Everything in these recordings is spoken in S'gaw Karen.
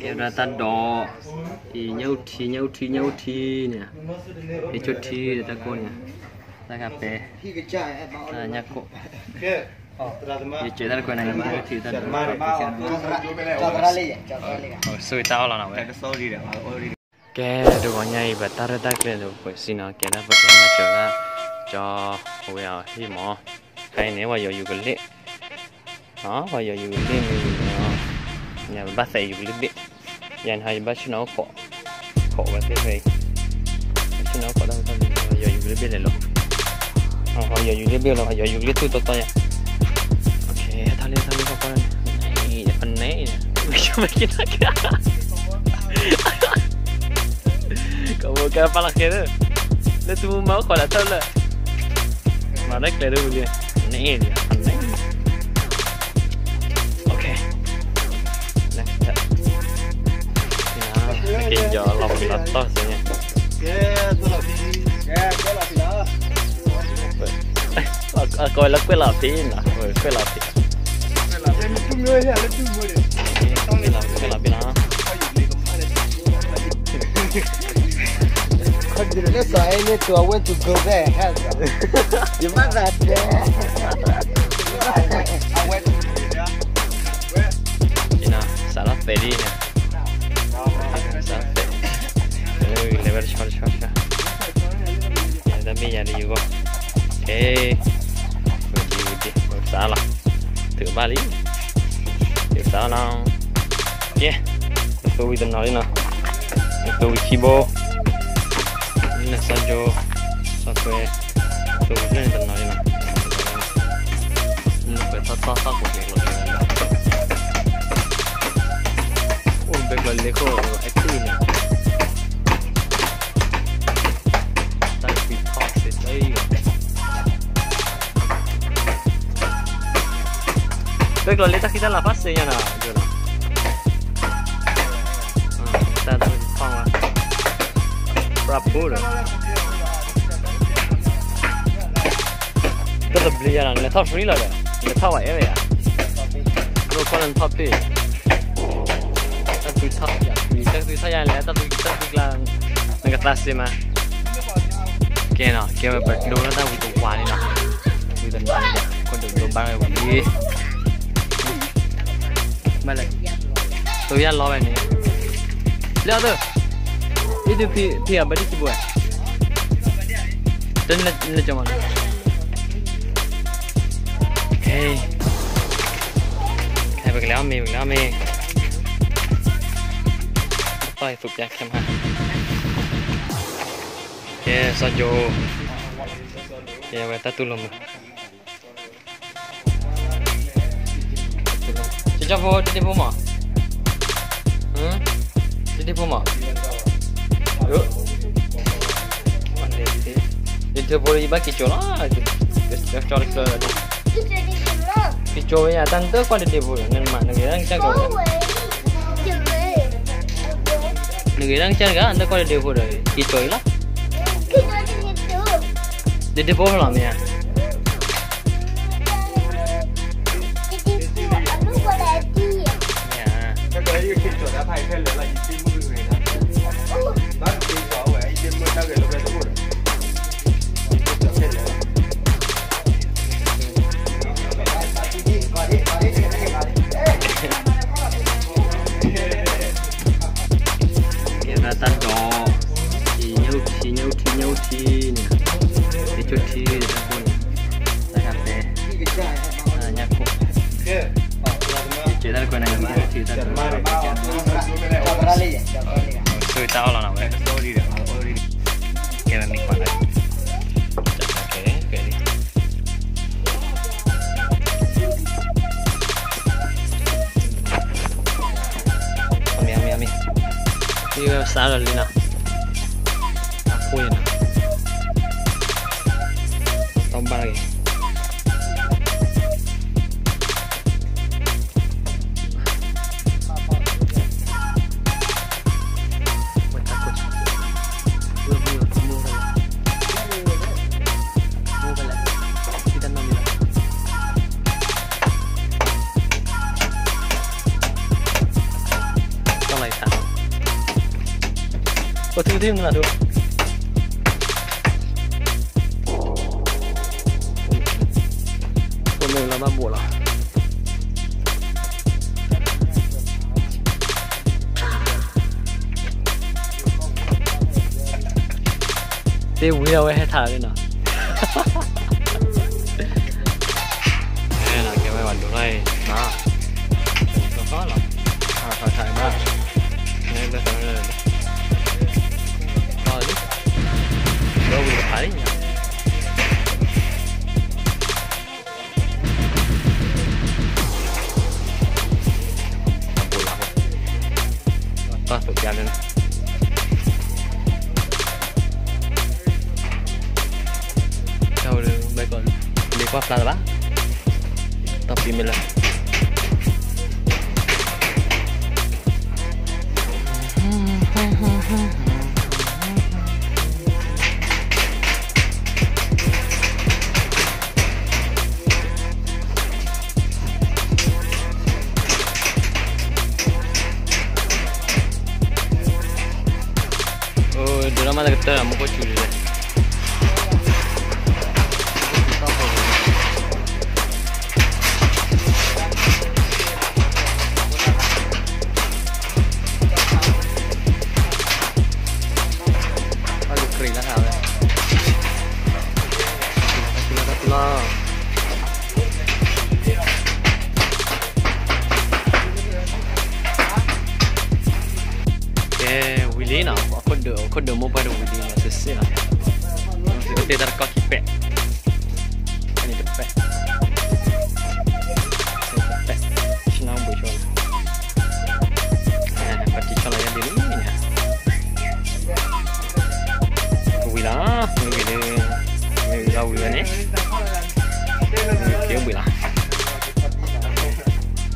ကဲဝဲဒၣ်တၢ်ဒိး, အံၤ ညၣ်အူထံ ညၣ်အူထံ ညၣ်အူထံန့ၣ်, ဟ့ၣ်ဆိထံတၢ်ကိၢ်န့ၣ်, တၢ်ကပဲ, တၢ်ညၣ်ကိၢ်, ယစဲးတၢ်တကွဲးန့ၣ် ညၣ်အူထံတၢ်ဒိး, ဆိတၢ်အီၣ်လီၤနၤဝဲ. ကဲ တဂီၤညါအံၤ ပတၢ်ရဲၣ်တၢ်ကျဲၤဒီးပှဲၤစံၣ်နီၤ, ကဲဒၣ်ပကမၤစၢၤဒၣ် ကၠီဝဲအီၤဟံၣ်မး, ခဲအံၤန့ၣ် ပှၤယီၤယူၤကလ့ၣ်, ပှၤယီၤယူၤကလ့ၣ်မ့ၢ်ဝံၤန့ၣ်, ပဘၣ်သဲးယူၤကလ့ၣ်ဘ့ၣ်, ယၤန့ၣ် ယဘၣ်ဆ့ၣ်နီၤအိၣ်ခိး, ခိးဝဲသ့ၣ်ဖဲအံၤ, ဆ့ၣ်နီၤအိၣ်ခိးတၢ်မတၤ, ယီၤယူၤကလ့ၣ်ဘ့ၣ်လဲၤလီၤ, ယီၤယူၤကလ့ၣ်ဘ့ၣ်လီၤ, ယီၤယူၤကလ့ၣ်သူၣ်တီတီယၤ, ထီၣ်လံ ထီၣ်လံ ထီၣ်ပှၢ်န့ၣ်, ဖနဲ, ကဘိကဲပာ်လီၤဃဲလၢ, လၢသုမူမၤအိၣ်ခိးဒၣ်ထၢၣ်လၢ, မၤရဲၣ်ကျဲၤဒၣ်ဝံၤလံ, နအဲၣ်လံ, နအဲၣ်လံ, ကယီၤလီၤပလီၤတီၢ်စ့ၢ်န့ၣ်, အကိးလၢကွဲးလီၤဖံးနီၤ, ကွဲးလီၤဖံး, ကွဲးလီၤဖံးနီၤ. Let's say I need to, I want to go there. ယမၤသးဒဲး, စးလီၤသဲးဒ်န့ၣ်, စးလီၤသဲး, လဲၤဝဲတဆီတဆီတဆီ, တၢ်မ့ၢ်ယၤဒ်ယဂီၢ်, ကဲ, စးလီၤ, တုၤဘၣ်လံ, တုၤစးလီၤနီၤ, ကဲ, သိဝံၤတနီၤလံနီၤ, သိဝံၤခံဘိ, လၢစီၤကၠိ, စီၤထွဲ, သိဝံၤဖျၢၣ်န့ၣ်တနီၤလံနီၤ, လၢပှဲၤထီၣ်ထီၣ်သီၣ်ကိးက့ၤလီၤ, အိၣ်ဘဲကျီၤလ့ခိၣ် active န့ၣ်, တၢ်ကွံထီၣ်စ့ၢ်ကီး, ဘဲကျီၤလ့တၢ်ဃံတၢ်လၤဖးစ့ၢ်ညါနီၤ, တၢ်တၢ်ဖီၣ်ဝဲ, ပြၢ်ဖိဒီး တၢ်တဘျုးယၤနီၤ, နလဲၤထီၣ် free လီၤဒီး, နလဲၤထီၣ်ဝဲအဲၣ်ဝဲယၤ, ဒိၣ်ကီၢ်လၢနထီၣ်ပ့ၢ်, တၢ်သူထီၣ်ယၤ, တၢ်သူထီၣ်ယၤလဲၣ်, တၢ်သူ, တၢ်သူကျါ, နကသးစ့မး, ကဲနီၤ, ကဲဝဲပဒိလီၤတၢ်ဝံၤတဝါန့ၣ်နီၤ, ဝံၤတနီၤန့ၣ်, ခိၣ်ဒိၣ်ဒိၣ်ဘၣ်ဝဲဝံၤလံ ဘၣ်လဲၣ်, သိယါလီၤဝဲန့ၣ်, လၢအသၢ, အံၤဒုးဖံး, ဖံးအဘၣ်ဒ်စံးဘိ, တနကမၤ, ခဲ, ခဲပကလဲၤအီၣ်မ့ၤ, ပကလဲၤအီၣ်မ့ၤ, တီၢ်အံၤသူးပျါခဲမး, ကဲ စီၤကၠိ, ကဲဝဲတၢ်တူၢ်လိာ်မုာ် ကၠီဖိ တဒ့ဖိမး, တဒ့ဖိမး, ဒ့ဖိယဘၣ်က့ၤကၠီလီၤ, ကၠီတကျၢၤ, က့ၤကၠီဝဲယၤ တၢ်နတကွၢ်တဒ့ဖိဒီး နမၤ နဂ့ၤတၢ်ကစၢ်ကျီၤ, နဂ့ၤတၢ်ကစၢ်တဂၤ နတကွၢ်တဒ့ဖိဒီး က့ၤကၠီအံၤလီၤ, တဒ့ဖိလီၤမ့ၢ်ဧါ. ကဲဒၣ်တၢ်ဒိး, အံၤ ညၣ်အူထံ ညၣ်အူထံ ညၣ်အူထံန့ၣ်, ဟ့ၣ်ဆိထံတၢ်ကိၢ်န့ၣ်, တၢ်ကပဲ, ညၣ်ကိၢ်, ယစဲးတၢ်တကွဲးန့ၣ် ညၣ်အူထံတၢ်ကိၢ်, ဆိတၢ်အီၣ်လီၤနၤဝဲ, ကဲဝဲမ့ၢ်ကွၢ်လၢ, ကဲ, ကဲလံ. အမ့ၢ် အမ့ၢ် အမ့ၢ်, အံၤဝဲစးထီၣ်လံနီၤ, အဖိအံၤနီၤ, တီၢ်ဘၣ်ဂ့ၤ. တၢ် ပထူသ့ၣ်မနုၤဒိၣ်, ပမ့ၢ်လီၤဘၣ်ဘိးလီၤ. သ့ၣ်ဝံၤဒီးဝဲဟဲထးလီၤနီၤ. အဲ ကဲဝဲပှၤဒိးထီၣ်အံၤနီၤ, ကီလီၤ, ထီၣ်ထီၣ်ဘၣ်, လီၤလံ, ဒီးဝံၤတဖၣ်လံနီၤ. အဘူးလီၤ, တၢ်သိးပျါလၢနီၤ. တၢ်ဝဲလၢဘဲကီး, မ့ၢ်ကွၢ်ဖျါလၢၤဘၣ်, တၢ်ပံမ့ၢ်လၢ အိၣ် ဒိးထီၣ်မးတကတၢၢ် မူခိၣ်စူၤဒ်လဲၣ်. ဘၣ်လူၤခရံာ်လၢဟးဝဲ, ခရံာ်လၢတၢ်ပလီၢ်. ကဲ ဝံၤလံနီၤ, အခိၣ်ဒုး အခိၣ်ဒုးမိၢ်ပှၢ်တဝံၤလံနီၤ, စ့ၢ်စ့ၢ်နီၤ, အိၣ်တ့ၢ်တၢ်တကီၢ်ခံပဲာ်, အန့ၣ်တပဲာ်, တပဲာ်, ဆ့ၣ်နီၤဘှံးဆိ, ပှၤတံၤဆီလီၤယၤဒ်လံန့ၣ်, ဝံၤလီၤ, မ့ၢ်ဝံၤဒီး, မ့ၢ်ဝံၤဒီးဝံၤဝဲန့ၣ်, ဝံၤက့ၤဝံၤလီၤ. တၢ် တၢ်ကလံၤယူၤကၠီတၢ်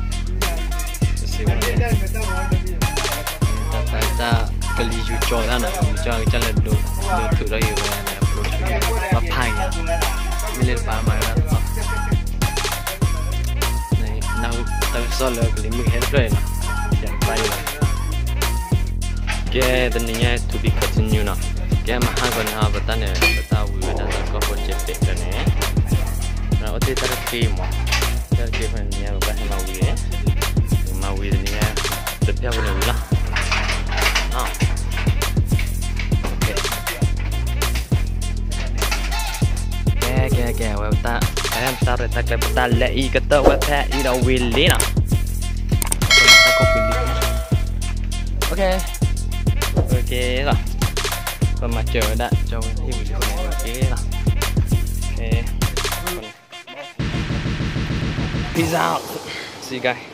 နီၤ, ယူၤကၠီ ကစၢ်လၢဒိး ဒိးထုးထီၣ်ယံၤဝဲန့ၣ် အပျိဆူ, ဘၣ်ဖးယံၤ, မ့ၢ်လၢတပာ်မၤဝဲဒၣ်, နၢ်ဟူတၢ်ကစီၣ်လၢကလံၤမုၢ်ဟဲတဖျၢၣ်အံၤနီၤ, ယပာ်ယံၤလီၤ. ကဲ တနံၤညါ to be continue နီၤ, ကဲ မဟါဂီၤန့ၣ်ဟီ ပတၢ်န့ၣ် ပတၢ်ဝံၤဝဲဒၣ်တၢ်ကီၢ်ဖိစဲးပဲးဖျၢၣ်န့ၣ်, အိၣ်တ့ၢ်တၢ်တက့ၢ်မး, တၢ်တက့ၢ်ဖဲန့ၣ်ညါ ပဘၣ်ဟဲမၤဝံၤ, မၤဝံၤတနံၤညါ, တဖျၢၣ်ဖိန့ၣ်ဝံၤလီၤ. ကဲ ကဲ ကဲ အဝဲပတၢ်, ပတၢ်ရဲၣ်တၢ်ကျဲၤ ပတၢ်လဲၤအံၤကတၢၢ်ဝဲဖဲအံၤဒီးဝံၤလံနီၤ. လီၤ, ပမၤစၢၤဝဲဒၣ် ကၠီဝဲဟံၣ်ဝံၤလံ လီၤ. Peace out. See you guys.